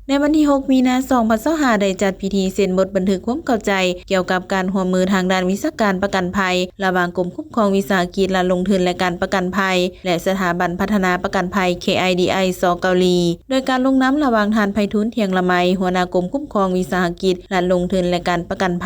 ໃນວັນທີຫົກ ມີນາ ສອງພັນຊາວຫ້າ ໄດ້ຈັດພິທີເຊັນບົດບັນທຶກຄວາມເຂົ້າໃຈ ກ່ຽວກັບການຮ່ວມມືທາງດ້ານວິຊາການປະກັນໄພ ລະຫວ່າງກົມຄຸ້ມຄອງວິສາຫະກິດ ລັດລົງທຶນ ແລະ ການປະກັນໄພ ແລະ ສະຖາບັນພັດທະນາປະກັນໄພ ເຄໄອດີໄອ ສ ເກົາຫຼີ ໂດຍການລົງນາມລະຫວ່າງທ່ານ ໄພທູນ ທ່ຽງລະໄມ ຫົວໜ້າກົມຄຸ້ມຄອງວິສາຫະກິດ ລັດລົງທຶນ ແລະ ການປະກັນໄພ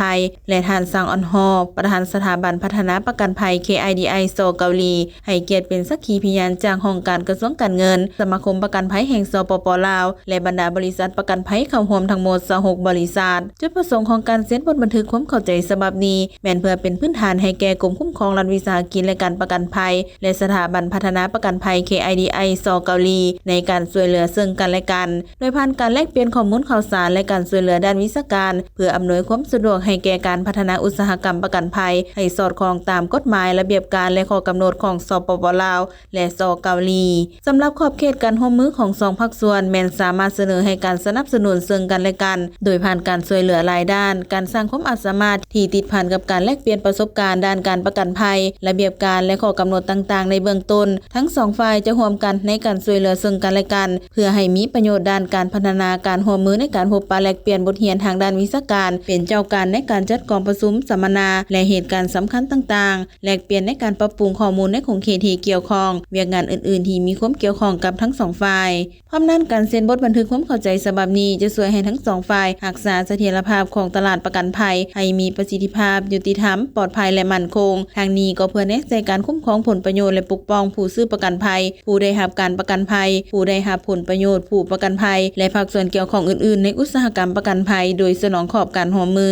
ແລະ ທ່ານ ຊາງ ອອນຮໍ ປະທານສະຖາບັນພັດທະນາປະກັນໄພ ເຄໄອດີໄອ ສ ເກົາຫຼີ ໃຫ້ກຽດເປັນສັກຂີພິຍານຈາກຫ້ອງການກະຊວງການເງິນ, ສະມາຄົມປະກັນໄພແຫ່ງ ສປປ ລາວ ແລະ ບັນດາບໍລິສັດປະກັນໄພເຂົ້າຮ່ວມທັງໝົດ ຊາວຫົກ ບໍລິສັດ. ຈຸດປະສົງຂອງການເຊັນບົດບັນທຶກຄວາມເຂົ້າໃຈສະບັບນີ້ ແມ່ນເພື່ອເປັນພື້ນຖານໃຫ້ແກ່ກົມຄຸ້ມຄອງລັດວິສາຫະກິດ ແລະ ການປະກັນໄພ ແລະ ສະຖາບັນພັດທະນາປະກັນໄພ ເຄໄອດີໄອ ສ ເກົາຫຼີ ໃນການຊ່ວຍເຫຼືອເຊິ່ງກັນ ແລະ ກັນ ໂດຍຜ່ານການແລກປ່ຽນຂໍ້ມູນຂ່າວສານ ແລະ ການຊ່ວຍເຫຼືອດ້ານວິຊາການ ເພື່ອອຳນວຍຄວາມສະດວກໃຫ້ແກ່ການພັດທະນາອຸດສາຫະກຳປະກັນໄພ ໃຫ້ສອດຄ່ອງຕາມກົດໝາຍ, ລະບຽບການ ແລະ ຂໍ້ກຳນົດຂອງ ສປປ ລາວ ແລະ ສ ເກົາຫຼີ. ສຳລັບຂອບເຂດການຮ່ວມມືຂອງສອງພາກສ່ວນ ແມ່ນສາມາດສະເໜີໃຫ້ການສະໜັບສະໜູນເຊິ່ງກັນ ແລະ ກັນ ໂດຍຜ່ານການຊ່ວຍເຫຼືອຫຼາຍດ້ານ, ການສ້າງຄວາມອາດສາມາດທີ່ຕິດພັນກັບການແລກປ່ຽນປະສົບການດ້ານການປະກັນໄພ, ລະບຽບການ ແລະ ຂໍ້ກຳນົດຕ່າງໆໃນເບື້ອງຕົ້ນ. ທັງສອງຝ່າຍຈະຮ່ວມກັນໃນການຊ່ວຍເຫຼືອເຊິ່ງກັນ ແລະ ກັນ ເພື່ອໃຫ້ມີປະໂຫຍດດ້ານການພັດທະນາການຮ່ວມມືໃນການພົບປະແລກປ່ຽນບົດຮຽນທາງດ້ານວິຊາການ, ເປັນເຈົ້າການໃນການຈັດກອງປະຊຸມ, ສຳມະນາ ແລະ ເຫດການສຳຄັນຕ່າງໆ, ແລກປ່ຽນໃນການປັບປຸງຂໍ້ມູນໃນຂົງເຂດທີ່ກ່ຽວຂ້ອງ, ວຽກງານອື່ນໆທີ່ມີຄວາມກ່ຽວຂ້ອງກັບທັງສອງຝ່າຍ. ພ້ອມນັ້ນ, ການເຊັນບົດບັນທຶກຄວາມເຂົ້າໃຈສະບັບນີ້ ຈະຊ່ວຍໃຫ້ທັງສອງຝ່າຍຮັກສາສະຖຽນລະພາບຂອງຕະຫຼາດປະກັນໄພໃຫ້ມີປະສິດທິພາບ, ຍຸຕິທຳ, ປອດໄພ ແລະ ໝັ້ນຄົງ. ທັງນີ້ກໍເພື່ອແນໃສ່ການຄຸ້ມຄອງຜົນປະໂຫຍດ ແລະ ປົກປ້ອງຜູ້ຊື້ປະກັນໄພ, ຜູ້ໄດ້ຮັບການປະກັນໄພ, ຜູ້ໄດ້ຮັບຜົນປະໂຫຍດຜູ້ປະກັນໄພ ແລະ ພາກສ່ວນກ່ຽວຂ້ອງອື່ນໆໃນອຸດສາຫະກຳປະກັນໄພ ໂດຍສະໜອງຂອບການຮ່ວມມື.